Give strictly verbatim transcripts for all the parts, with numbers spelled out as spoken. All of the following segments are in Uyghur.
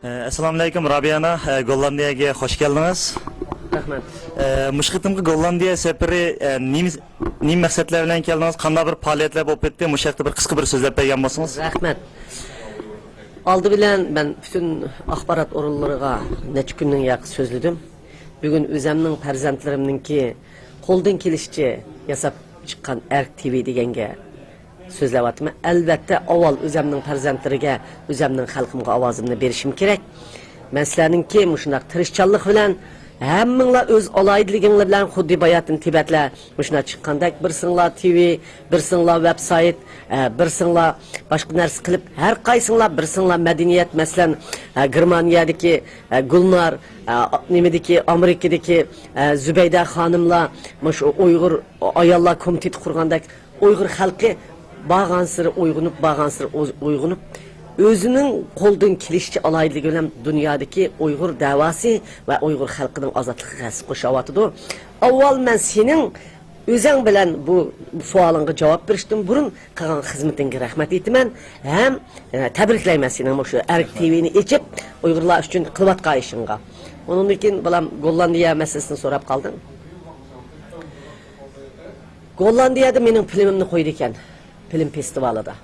ئەسسالامۇئەلەيكۇم، رابىيە ئانا. ئە، گوللاندىيەگە خوش كەلدىڭىز. رەھمەت. ئە، مۇشۇ قېتىمقى گوللاندىيە سەپىرى، ئە، نېمە، نېمە مەقسەتلەر بىلەن كەلدىڭىز؟ قانداق بىر پائالىيەتلەر بولۇپ ئۆتتى؟ مۇشۇ ھەقتە بىر قىسقا بىر سۆزلەپ بەرگەن بولسىڭىز. رەھمەت. ئالدى بىلەن مەن پۈتۈن ئاخبارات ئورۇنلىرىغا نەچچە كۈننىڭ ياقى سۆزلىدىم. بۈگۈن ئۆزەمنىڭ پەرزەنتلىرىمنىڭكى قولدىن كېلىشىچە ياساپ چىققان ئەرك تىۋى دېگەنگە سۆزلەۋاتىمەن. ئەلۋەتتە، ئاۋۋال ئۆزەمنىڭ پەرزەنتلىرىگە، ئۆزەمنىڭ خەلقىمگە ئاۋازىمنى بېرىشىم كېرەك. مەن سىلەرنىڭكى مۇشۇنداق تىرىشچانلىق بىلەن، ھەممىڭلار ئۆز ئالاھىدىلىكىڭلار بىلەن خۇددى باياتىن تىبەتلەر مۇشۇنداق چىققاندەك، بىرسىڭلار تىۋى، بىرسىڭلار ۋېبسايت، ئە، بىرسىڭلار باشقا نەرسە قىلىپ، ھەر قايسىڭلار بىرسىڭلار مەدەنىيەت، مەسىلەن، ئە، گېرمانىيەدىكى، ئە، گۈلنار، ئە، نېمىدىكى، ئامېرىكىدىكى، ئە، زۇبەيدە خانىملار، مۇشۇ ئۇيغۇر ئاياللار كومىتېتى قۇرغاندەك، ئۇيغۇر خەلقى بارغانسېرى ئويغىنىپ، بارغانسېرى ئوز-، ئويغىنىپ، ئۆزىنىڭ قولىدىن كېلىشىچە ئالاھىدىلىكى بىلەن دۇنيادىكى ئۇيغۇر دەۋاسى ۋە ئۇيغۇر خەلقىنىڭ ئازادلىقىغا ھەسسە قوشۇۋاتىدۇ. ئاۋۋال مەن سېنىڭ ئۆزەڭ بىلەن بۇ سوئالىڭغا جاۋاب بېرىشتىن بۇرۇن قىلغان خىزمىتىڭگە رەھمەت ئېيتىمەن ھەم، ئە، تەبرىكلەيمەن سېنىڭ مۇشۇ ئەرك تىۋىنى ئېچىپ، ئۇيغۇرلار ئۈچۈن قىلىۋاتقان ئىشىڭغا. ئۇنىڭدىن كېيىن، بالام، گوللاندىيە مەسىلىسىنى سوراپ قالدىڭ. گوللاندىيەدە مېنىڭ فىلىمىمنى قويىدىكەن، فىلىم فېستىۋالىدا.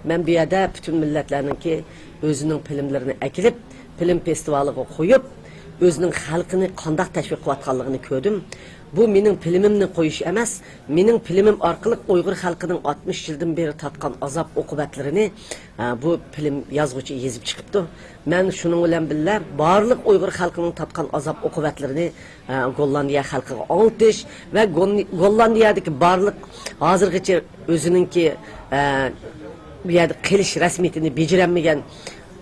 مەن بۇ يەردە پۈتۈن مىللەتلەرنىڭكى ئۆزىنىڭ فىلىملىرىنى ئەكېلىپ، فىلىم فېستىۋالىغا قويۇپ، ئۆزىنىڭ خەلقىنى قانداق تەشۋىق قىلىۋاتقانلىقىنى كۆردۈم. بۇ مېنىڭ فىلىمىمنى قويۇش ئەمەس، مېنىڭ فىلىمىم ئارقىلىق ئۇيغۇر خەلقىنىڭ ئاتمىش يىلدىن بېرى تارتقان ئازاب-ئوقۇبەتلىرىنى، ھە، بۇ فىلىم يازغۇچى يېزىپ چىقىپتۇ. مەن شۇنىڭ بىلەن بىللە، بارلىق ئۇيغۇر خەلقىنىڭ تارتقان ئازاب-ئوقۇبەتلىرىنى، ھە، گوللاندىيە خەلقىگە ئاڭلىتىش ۋە گون-، گوللاندىيەدىكى بارلىق ھازىرغىچە ئۆزىنىڭكى، ئە، بۇ يەردە قېلىش رەسمىيىتىنى بېجىرەلمىگەن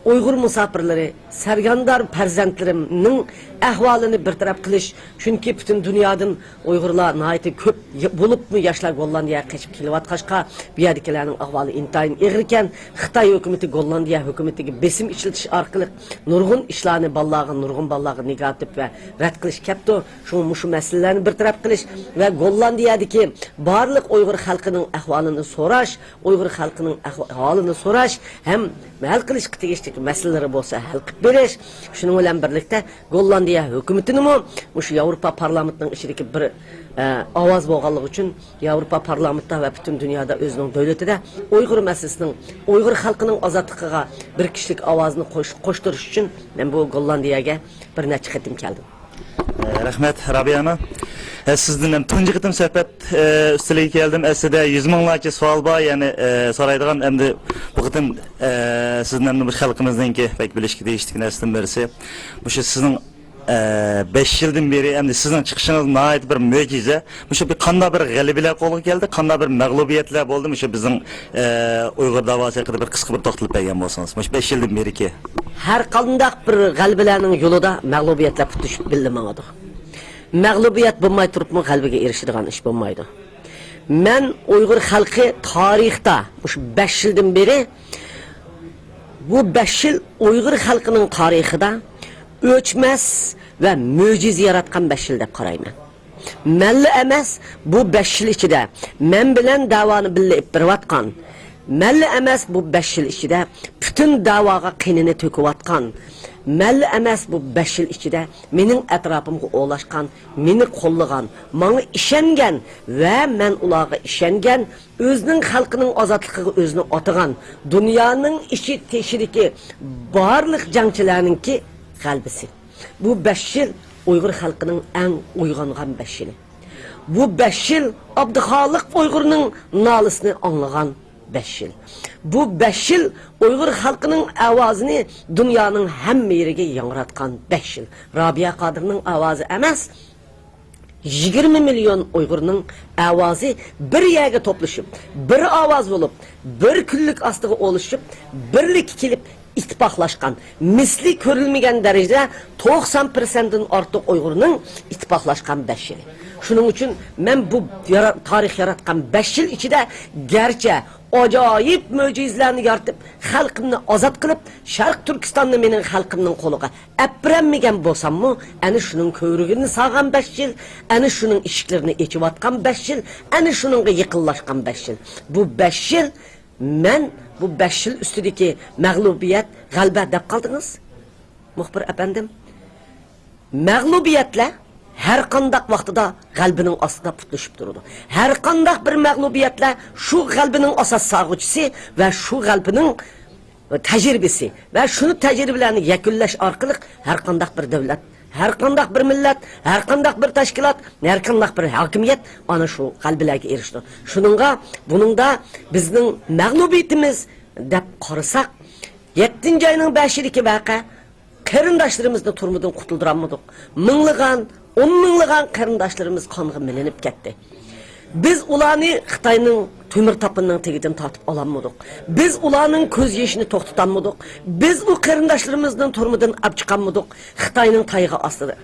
ئۇيغۇر مۇساپىرلىرى، سەرگەردان پەرزەنتلىرىمنىڭ ئەھۋالىنى بىر تەرەپ قىلىش، چۈنكى پۈتۈن دۇنيادىن ئۇيغۇرلار ناھايىتى كۆپ، بولۇپمۇ ياشلار گوللاندىيەگە قېچىپ كېلىۋاتقاچقا، بۇ يەردىكىلەرنىڭ ئەھۋالى ئىنتايىن ئېغىر ئىكەن. خىتاي ھۆكۈمىتى گوللاندىيە ھۆكۈمىتىگە بېسىم ئىشلىتىش ئارقىلىق نۇرغۇن ئىشلارنى بالىلارغا، نۇرغۇن بالىلارغا نېگاتىپ ۋە رەت قىلىش كەپتۇ. شۇڭا مۇشۇ مەسىلىلەرنى بىر تەرەپ قىلىش ۋە گوللاندىيەدىكى بارلىق ئۇيغۇر خەلقىنىڭ ئەھۋالىنى سوراش، ئۇيغۇر خەلقىنىڭ ئەھۋا-، ھالىنى سوراش ھەم ھەل قىلىشقا تېگىشلىك مەسىلىلىرى بولسا ھەل قىلىپ بېرىش. شۇنىڭ بىلەن بىرلىكتە، گوللاندىيە ھۆكۈمىتىنىمۇ مۇشۇ ياۋروپا پارلامېنتىنىڭ ئىچىدىكى بىر، ئە، ئاۋاز بولغانلىقى ئۈچۈن، ياۋروپا پارلامېنتتا ۋە پۈتۈن دۇنيادا ئۆزىنىڭ دۆلىتىدە ئۇيغۇر مەسىلىسىنىڭ، ئۇيغۇر خەلقىنىڭ ئازادلىقىغا بىر كىشىلىك ئاۋازىنى قوش-، قوشتۇرۇش ئۈچۈن مەن بۇ گوللاندىيەگە بىر نەچچە قېتىم كەلدىم. ئە، رەھمەت، رابىيە ئانا. ئە، سىزدىن ھەم تۇنجى قېتىم سۆھبەت، ئە، ئۈستىلىگە كەلدىم. ئەسلىدە يۈز مىڭلارچە سوئال بار، يەنى، ئە، سورايدىغان. ئەمدى بۇ قېتىم، ئە، سىزدىن ھەم بۇ خەلقىمىزنىڭكى بەك بىلىشكە تېگىشلىك نەرسىدىن بىرسى، مۇشۇ سىزنىڭ، ئە، بەش يىلدىن بېرى، ئەمدى سىزنىڭ چىقىشىڭىز ناھايىتى بىر مۆجىزە. مۇشۇ بىر قانداق بىر غەلىبىلەر قولغا كەلدى، قانداق بىر مەغلۇبىيەتلەر بولدى، مۇشۇ بىزنىڭ، ئە، ئۇيغۇر داۋاسى ھەققىدە بىر قىسقا بىر توختىلىپ بەرگەن بولسىڭىز، مۇشۇ بەش يىلدىن بېرىكى. ھەر قانداق بىر غەلىبىلەرنىڭ يولىدا مەغلۇبىيەتلەر پۇت تۇتۇشۇپ بىللە ماڭىدۇ. مەغلۇبىيەت بولماي تۇرۇپمۇ غەلىبىگە ئېرىشىدىغان ئىش بولمايدۇ. مەن ئۇيغۇر خەلقى تارىختا مۇشۇ بەش يىلدىن بېرى، بۇ بەش يىل ئۇيغۇر خەلقىنىڭ تارىخىدا ئۆچمەس ۋە مۆجىزە ياراتقان بەش يىل دەپ قارايمەن. مەنلا ئەمەس، بۇ بەش يىل ئىچىدە مەن بىلەن دەۋانى بىللە ئېلىپ بېرىۋاتقان، مەنلا ئەمەس، بۇ بەش يىل ئىچىدە پۈتۈن دەۋاغا قېنىنى تۆكۈۋاتقان، مەنلا ئەمەس، بۇ بەش يىل ئىچىدە مېنىڭ ئەتراپىمغا ئولاشقان، مېنى قوللىغان، ماڭا ئىشەنگەن ۋە مەن ئۇلارغا ئىشەنگەن، ئۆزىنىڭ خەلقىنىڭ ئازادلىقىغا ئۆزىنى ئاتىغان، دۇنيانىڭ ئىچى تېشىدىكى بارلىق جەڭچىلەرنىڭكى غەلىبىسى. بۇ بەش يىل ئۇيغۇر خەلقىنىڭ ئەڭ ئويغانغان بەش يىلى. بۇ بەش يىل ئابدۇخالىق ئۇيغۇرنىڭ نالىسىنى ئاڭلىغان بەش يىل. بۇ بەش يىل ئۇيغۇر خەلقىنىڭ ئاۋازىنى دۇنيانىڭ ھەممە يېرىگە ياڭراتقان بەش يىل. رابىيە قادىرنىڭ ئاۋازى ئەمەس، يىگىرمە مىليون ئۇيغۇرنىڭ ئاۋازى بىر يەرگە توپلىشىپ، بىر ئاۋاز بولۇپ، بىر كۈنلۈك ئاستىغا ئولىشىپ، بىرلىككە كېلىپ، ئىتتىپاقلاشقان، مىسلى كۆرۈلمىگەن دەرىجىدە توقسان پىرسەنتتىن ئارتۇق ئۇيغۇرنىڭ ئىتتىپاقلاشقان بەش يىلى. شۇنىڭ ئۈچۈن مەن بۇ يارا-، تارىخ ياراتقان بەش يىل ئىچىدە گەرچە ئاجايىپ مۆجىزىلەرنى يارىتىپ، خەلقىمنى ئازاد قىلىپ، شەرقىي تۈركىستاننى مېنىڭ خەلقىمنىڭ قولىغا ئەپبېرەلمىگەن بولساممۇ، ئەنە شۇنىڭ كۆۋرۈكىنى سالغان بەش يىل، ئەنە شۇنىڭ ئىشىكلىرىنى ئېچىۋاتقان بەش يىل، ئەنە شۇنىڭغا يېقىنلاشقان بەش يىل. بۇ بەش يىل مەن بۇ بەش يىل ئۈستىدىكى مەغلۇبىيەت، غەلىبە دەپ قالدىڭىز. مۇخبىر ئەپەندىم، مەغلۇبىيەتلەر ھەر قانداق ۋاقتىدا غەلىبىنىڭ ئاستىدا پۇتلىشىپ تۇرىدۇ. ھەر قانداق بىر مەغلۇبىيەتلەر شۇ غەلىبىنىڭ ئاساس سالغۇچىسى ۋە شۇ غەلىبىنىڭ تەجرىبىسى ۋە شۇنى تەجرىبىلەرنى يەكۈنلەش ئارقىلىق ھەر قانداق بىر دۆلەت، ھەر قانداق بىر مىللەت، ھەر قانداق بىر تەشكىلات، ھەر قانداق بىر ھاكىمىيەت ئانا شۇ غەلىبىلەرگە ئېرىشىدۇ. شۇنىڭغا، بۇنىڭدا بىزنىڭ مەغلۇبىيىتىمىز دەپ قارىساق، يەتتىنچى ئاينىڭ بەشىدىكى ۋەقە قېرىنداشلىرىمىزنى تۈرمىدىن قۇتۇلدۇرالمىدۇق. مىڭلىغان، ئون مىڭلىغان قېرىنداشلىرىمىز قانغا مىلىنىپ كەتتى. بىز ئۇلارنى خىتاينىڭ تۆمۈر تاپىنىنىڭ تېگىدىن تارتىپ ئالالمىدۇق. بىز ئۇلارنىڭ كۆز يېشىنى توختىتالمىدۇق. بىز ئۇ قېرىنداشلىرىمىزنى تۈرمىدىن ئاپ چىقالمىدۇق. خىتاينىڭ تايىقى ئاستىدا.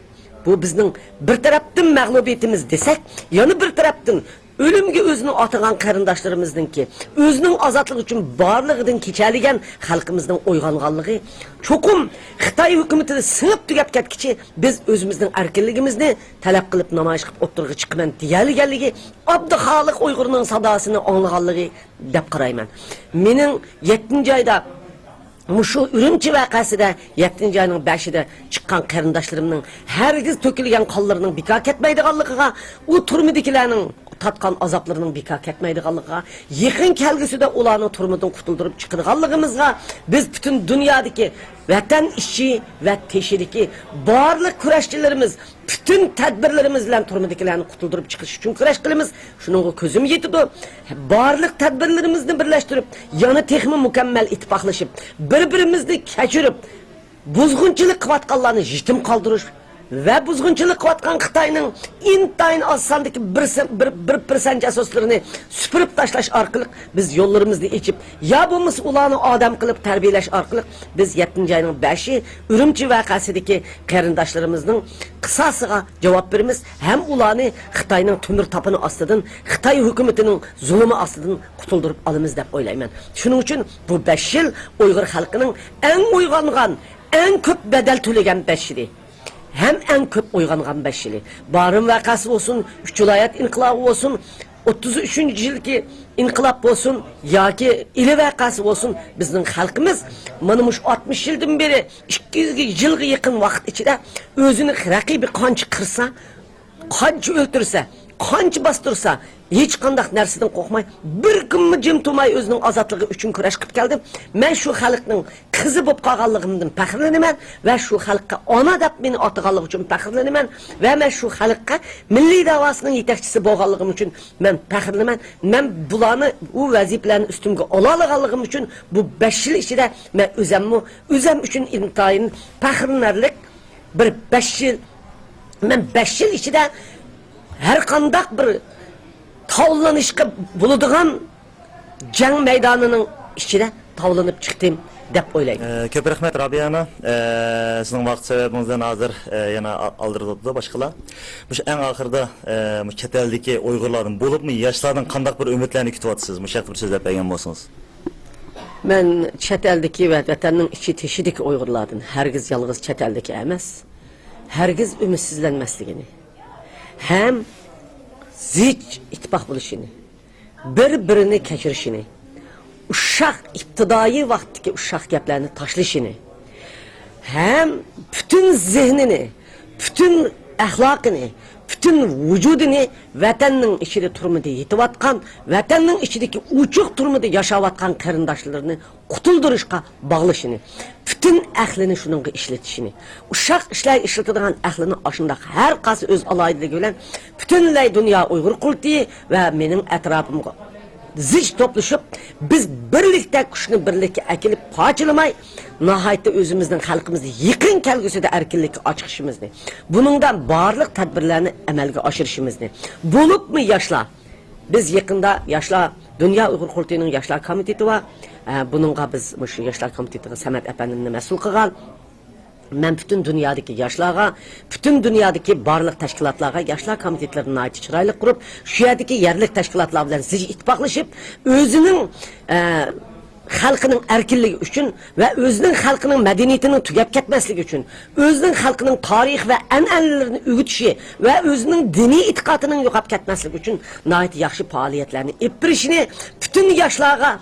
بۇ بىزنىڭ بىر تەرەپتىن مەغلۇبىيىتىمىز دېسەك، يەنە بىر تەرەپتىن ئۆلۈمگە ئۆزىنى ئاتىغان قېرىنداشلىرىمىزنىڭكى ئۆزىنىڭ ئازادلىقى ئۈچۈن بارلىقىدىن كېچەلىگەن خەلقىمىزنىڭ ئويغانغانلىقى، چوقۇم خىتاي ھۆكۈمىتىدە سىڭىپ تۈگەپ كەتكىچە بىز ئۆزىمىزنىڭ ئەركىنلىكىمىزنى تەلەپ قىلىپ نامايىش قىلىپ ئوتتۇرىغا چىقىمەن دېيەلىگەنلىكى، ئابدۇخالىق ئۇيغۇرنىڭ ساداسىنى ئاڭلىغانلىقى دەپ قارايمەن. مېنىڭ يەتتىنچى ئايدا مۇشۇ ئۈرۈمچى ۋەقەسىدە يەتتىنچى ئاينىڭ بەشىدە چىققان قېرىنداشلىرىمنىڭ ھەرگىز تۆكۈلگەن قانلىرىنىڭ بىكار كەتمەيدىغانلىقىغا، ئۇ تۈرمىدىكىلەرنىڭ تارتقان ئازابلىرىنىڭ بىكار كەتمەيدىغانلىقىغا، يېقىن كەلگۈسىدە ئۇلارنىڭ تۈرمىدىن قۇتۇلدۇرۇپ چىقىدىغانلىقىمىزغا بىز پۈتۈن دۇنيادىكى ۋەتەن ئىچى ۋە تېشىدىكى بارلىق كۈرەشچىلىرىمىز پۈتۈن تەدبىرلىرىمىز بىلەن تۈرمىدىكىلەرنى قۇتۇلدۇرۇپ چىقىش ئۈچۈن كۈرەش قىلىمىز. شۇنىڭغا كۆزۈم يېتىدۇ. بارلىق تەدبىرلىرىمىزنى بىرلەشتۈرۈپ، يەنە تېخىمۇ مۇكەممەل ئىتتىپاقلىشىپ، بىر-بىرىمىزنى كەچۈرۈپ، بۇزغۇنچىلىق قىلىۋاتقانلارنى يېتىم قالدۇرۇش ۋە بۇزغۇنچىلىق قىلىۋاتقان خىتاينىڭ ئىنتايىن ئاز ساندىكى بىر سە-، بىر، بىر پىرسەنت جاسۇسلىرىنى سۈپۈرۈپ تاشلاش ئارقىلىق بىز يوللىرىمىزنى ئېچىپ، يا بولمىسا ئۇلارنى ئادەم قىلىپ تەربىيەلەش ئارقىلىق بىز يەتتىنچى ئاينىڭ بەشى ئۈرۈمچى ۋەقەسىدىكى قېرىنداشلىرىمىزنىڭ قىساسىغا جاۋاب بېرىمىز ھەم ئۇلارنى خىتاينىڭ تۆمۈر تاپىنى ئاستىدىن، خىتاي ھۆكۈمىتىنىڭ زۇلۇمى ئاستىدىن قۇتۇلدۇرۇپ ئالىمىز دەپ ئويلايمەن. شۇنىڭ ئۈچۈن بۇ بەش يىل ئۇيغۇر خەلقىنىڭ ئەڭ ئويغانغان، ئەڭ كۆپ بەدەل تۆلىگەن بەش يىلى. ھەم ئەڭ كۆپ ئويغانغان بەش يىلى. بارىن ۋەقەسى بولسۇن، ئۈچ ۋىلايەت ئىنقىلابى بولسۇن، ئوتتۇز ئۈچىنچى يىلدىكى ئىنقىلاب بولسۇن ياكى ئىلى ۋەقەسى بولسۇن، بىزنىڭ خەلقىمىز مانا مۇشۇ ئاتمىش يىلدىن بېرى، ئىككى يۈز يىلغا يېقىن ۋاقىت ئىچىدە ئۆزىنى رەقىبى قانچە قىرسا، قانچە ئۆلتۈرسە، قانچە باستۇرسا، ھېچقانداق نەرسىدىن قورقماي، بىر كۈنمۇ جىم تۇرماي ئۆزىنىڭ ئازادلىقى ئۈچۈن كۈرەش قىلىپ كەلدى. مەن شۇ خەلقنىڭ قىزى بولۇپ قالغانلىقىمدىن پەخىرلىنىمەن ۋە شۇ خەلققە ئانا دەپ مېنى ئاتىغانلىقى ئۈچۈن پەخىرلىنىمەن ۋە مەن شۇ خەلققە مىللىي دەۋاسىنىڭ يېتەكچىسى بولغانلىقىم ئۈچۈن مەن پەخىرلىنىمەن. مەن بۇلارنى، ئۇ ۋەزىپىلەرنى ئۈستۈمگە ئالالىغانلىقىم ئۈچۈن بۇ بەش يىل ئىچىدە مەن ئۆزەممۇ، ئۆزەم ئۈچۈن ئىنتايىن پەخىرلىنەرلىك بىر بەش يىل، مەن بەش يىل ئىچىدە ھەر قانداق بىر تاۋلىنىشقا بولىدىغان جەڭ مەيدانىنىڭ ئىچىدە تاۋلىنىپ چىقتىم دەپ ئويلايمەن. ئە، كۆپ رەھمەت، رابىيە ئانا. ئە، سىزنىڭ ۋاقىت سەۋەبىڭىزدىن ھازىر، ئە، يەنە ئا-، ئالدىراپ ئولتۇردۇق باشقىلار. مۇشۇ ئەڭ ئاخىرىدا، ئە، مۇشۇ چەت ئەلدىكى ئۇيغۇرلاردىن، بولۇپمۇ ياشلاردىن قانداق بىر ئۈمىدلەرنى كۈتۈۋاتىسىز؟ مۇشۇ ھەقتە بىر سۆزلەپ بەرگەن بولسىڭىز. مەن چەت ئەلدىكى ۋە ۋەتەننىڭ ئىچى تېشىدىكى ئۇيغۇرلاردىن، ھەرگىز يالغۇز چەت ئەلدىكى ئەمەس، ھەرگىز ئۈمىدسىزلەنمەسلىكىنى ھەم زىچ ئىتتىپاق بولۇشىنى، بىر-بىرىنى كەچۈرۈشىنى، ئۇششاق، ئىپتىدائىي ۋاقىتتىكى ئۇششاق گەپلەرنى تاشلىشىنى ھەم پۈتۈن زېھنىنى، پۈتۈن ئەخلاقىنى، پۈتۈن ۋۇجۇدىنى ۋەتەننىڭ ئىچىدە تۈرمىدە يېتىۋاتقان، ۋەتەننىڭ ئىچىدىكى ئوچۇق تۈرمىدە ياشاۋاتقان قېرىنداشلىرىنى قۇتۇلدۇرۇشقا باغلىشىنى، پۈتۈن ئەقلىنى شۇنىڭغا ئىشلىتىشىنى، ئۇششاق ئىشلارغا ئىشلىتىدىغان ئەقلىنى ئاشۇنداق ھەر قايسى ئۆز ئالاھىدىلىكى بىلەن پۈتۈنلەي دۇنيا ئۇيغۇر قۇرۇلتىيى ۋە مېنىڭ ئەتراپىمغا زىچ توپلىشىپ، بىز بىرلىكتە كۈچنى بىرلىككە ئەكېلىپ پارچىلىماي، ناھايىتى ئۆزىمىزنىڭ خەلقىمىزنى يېقىن كەلگۈسىدە ئەركىنلىككە ئاچىقىشىمىزنى، بۇنىڭدا بارلىق تەدبىرلەرنى ئەمەلگە ئاشۇرۇشىمىزنى، بولۇپمۇ ياشلار، بىز يېقىندا ياشلار، دۇنيا ئۇيغۇر قۇرۇلتىيىنىڭ ياشلار كومىتېتى بار. ئە، بۇنىڭغا بىز مۇشۇ ياشلار كومىتېتىغا سەمەت ئەپەندىمنى مەسئۇل قىلغان. مەن پۈتۈن دۇنيادىكى ياشلارغا، پۈتۈن دۇنيادىكى بارلىق تەشكىلاتلارغا ياشلار كومىتېتلىرىنى ناھايىتى چىرايلىق قۇرۇپ، شۇ يەردىكى يەرلىك تەشكىلاتلار بىلەن زىچ ئىتتىپاقلىشىپ، ئۆزىنىڭ، ئە، خەلقىنىڭ ئەركىنلىكى ئۈچۈن ۋە ئۆزىنىڭ خەلقىنىڭ مەدەنىيىتىنىڭ تۈگەپ كەتمەسلىكى ئۈچۈن، ئۆزىنىڭ خەلقىنىڭ تارىخى ۋە ئەنئەنىلىرىنى ئۆگىتىشى ۋە ئۆزىنىڭ دىنىي ئېتىقادىنىڭ يوقاپ كەتمەسلىكى ئۈچۈن ناھايىتى ياخشى پائالىيەتلەرنى ئېلىپ بېرىشىنى، پۈتۈن ياشلارغا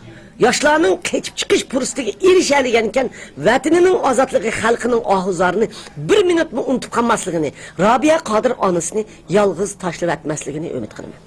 ياشلارنىڭ قېچىپ چىقىش پۇرسىتىگە ئېرىشەلىگەنكەن، ۋەتىنىنىڭ ئازادلىقى، خەلقىنىڭ ئاھۇ-زارىنى بىر مىنۇتمۇ ئۇنتۇپ قالماسلىقىنى، رابىيە قادىر ئانىسىنى يالغۇز تاشلىۋەتمەسلىكىنى ئۈمىد قىلىمەن.